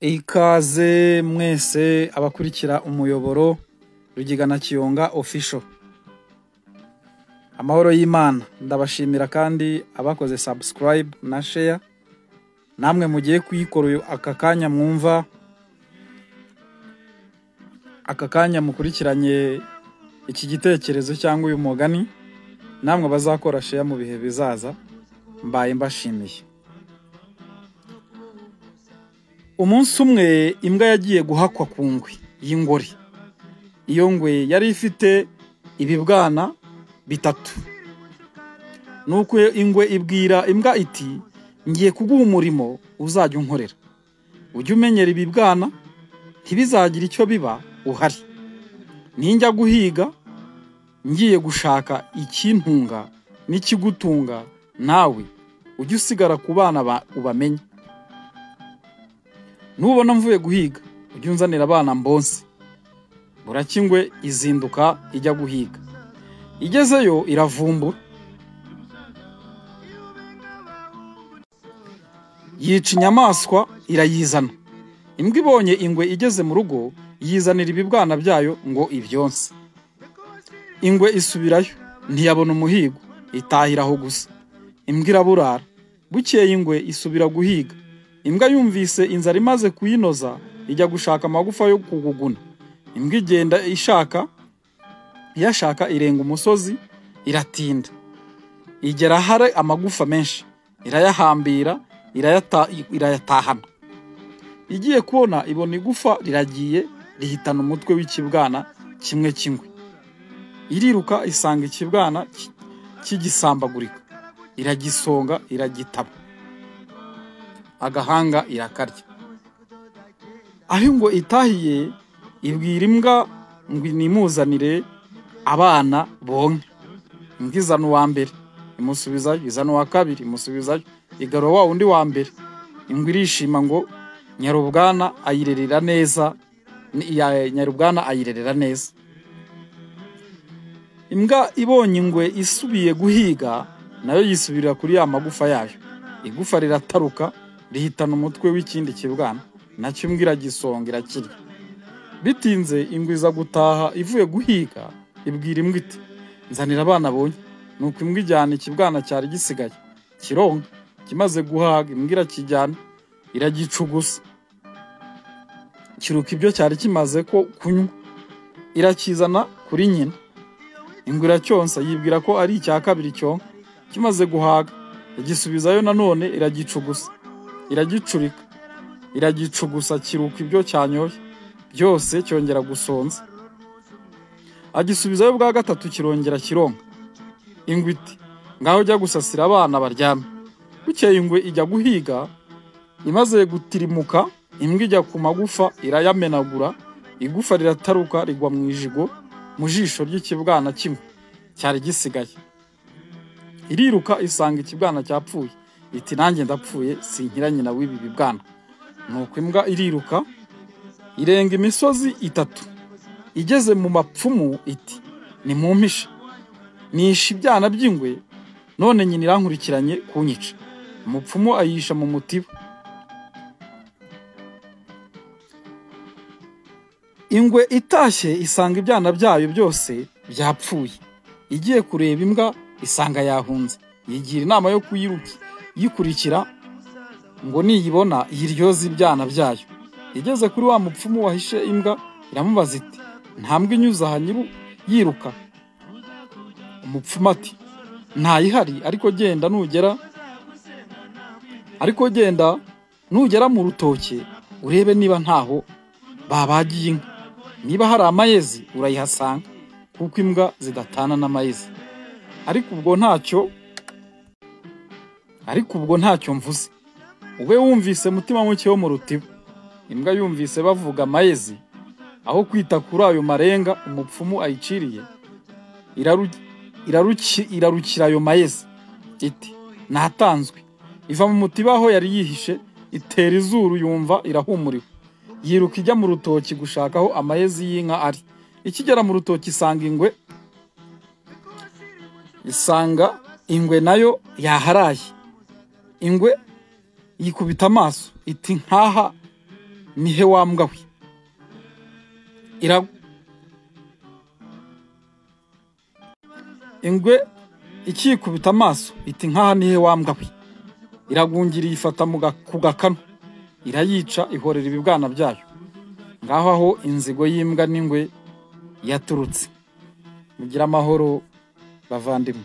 Ikaze mwese abakurikira umuyoboro Rugigana Kiyonga Official. Amahoro y'Imana, ndabashimira kandi abakoze subscribe na share, namwe mugiye kuyikora aka kanya mwumva, aka kanya mukurikiranye iki gitekerezo cyangwa uyu mugani, namwe bazakora share mu bihe bizaza, mbaye mbashimiye. Umunsi umwe imbwa yagiye guhakwa ku ngwe y'ingore. Iyo ngwe yari ifite ibibwana bitatu. Nuko ingwe ibwira imbwa iti, ngiye kuguha umurimo uzajya unkorera, ujye umenyera ibibwana ntibizagira icyo biba uhari. Ninjya guhiga ngiye gushaka ikintunga n'ikigutunga, nawe ujye usigara ku bana ubamenye. Nubona mvuye guhiga ujye unzanira abana mbonse. Buracya ingwe izinduka ijya guhiga, igezeyo iravumbura, yica inyamaswa irayizana. Imbwa ibonye ingwe igeze mu rugo yizanira ibibwana byayo ngo ibyonse. Ingwe isubirayo ntiyabona umuhigo, itahira aho gusa. Imbwa iraburara. Bukeye ingwe isubira guhiga. Imbwa yumvise inzara imaze kuyinoza ijya gushaka amagufa yo kuguguna. Imbwa igenda ishaka iyashaka irenga umusozi iratinda, igera ahari amagufa menshi irayahambira, irayatahana. Igiye kubona ibona igufa riragiye rihitana umutwe w'ikibwana kimwe cy'ingwe. Iriruka isanga ikibwana kigisambagurika, iragisonga iragitaba, agahanga irakarya. Aho ingwe itahiye ibwira imbwa ngo nimuzanire abana bonke. Imbwa izana uwa mbere imusubizayo, izana uwa kabiri imusubizayo, igarura wa wundi wa mbere. Ingwe irishima ngo Nyarubwana ayirerera neza, Nyarubwana ayirerera neza. Imbwa ibonye ingwe isubiye guhiga nayo yisubirira kuri ya magufa yayo. Igufa rirataruka rihitana umutwe w'ikindi kibwana, nacyo imbwa iragisonga irakirya. Bitinze ingwe iza gutaha ivuye guhiga, ibwira imbwa iti, nzanira abana bonye. Nuko imbwa ijyana ikibwana cyari gisigaye kironka, kimaze guhaga imbwa irakijyana iragicugusa, kiruka ibyo cyari kimaze ko kunywa, irakizana kuri nyina. Ingwe iracyonsa yibwira ko ari icya kabiri cyonka, kimaze guhaga igisubizayo nanone iragicugusa, iragicurika, iragicugusa, kiruka ibyo cyanyoye byose, cyongera gusonza. Agisubizayo bwa gatatu kirongera kironka. Ingwe iti, ngaho ujya gusasira abana baryame. Bukeye ingwe ijya guhiga, imaze gutirimuka imbwa ijya ku magufa irayamenagura, igufa rirataruka rigwa mu ijigo mu jisho ry'ikibwana kimwe cyari gisigaye. Iriruka isanga ikibwana cyapfuye, iti nanjye ndapfuye sinkira nyina w'ibi bibwana. Nuko imbwa iriruka irenga imisozi itatu, igeze mu mapfumu iti, nimumpishe, nishe ibyana by'ingwe none nyina irankurikiranye kunyica. Umupfumu ayisha mu mutiba. Ingwe itashye isanga ibyana byayo byose byapfuye. Igiye kureba imbwa isanga yahunze, yigira inama yo kuyikurikira ngo niyibona yiryoze ibyana byayo. Igeze kuri wa mupfumu wahishe imbwa iramubaza iti, nta mbwa inyuze aha yiruka? Umupfumu ati, ntayihari, ariko genda nugera mu rutoke urebe niba ntaho babagiye inka, niba hari amayezi urayihasanga, kuko imbwa zidatana n'amayezi. Ariko ubwo ntacyo mvuze, ube wumvise mutima muke wo mu rutiba. Imbwa yumvise bavuga amayezi, aho kwita kuri ayo marenga umupfumu ayiciriye, irarukira ayo mayezi iti, natanzwe. Iva mu mutiba aho yari yihishe, itera izuru yumva irahumuriwe, yiruka ijya mu rutoki gushaka aho amayezi y'inka ari. Ikigera mu rutoki isanga ingwe nayo yaharaye. Ingwe yikubita amaso iti, nkaha Ni he wa mbwa we? Ingwe ikikubita amaso iti nkaha ni he wa mbwa we? Iragungira iyifata ku gakanu, irayica, ihorera ibibwana byayo. Ngaho aho inzigo y'imbwa n'ingwe yaturutse. Mugire amahoro bavandimwe.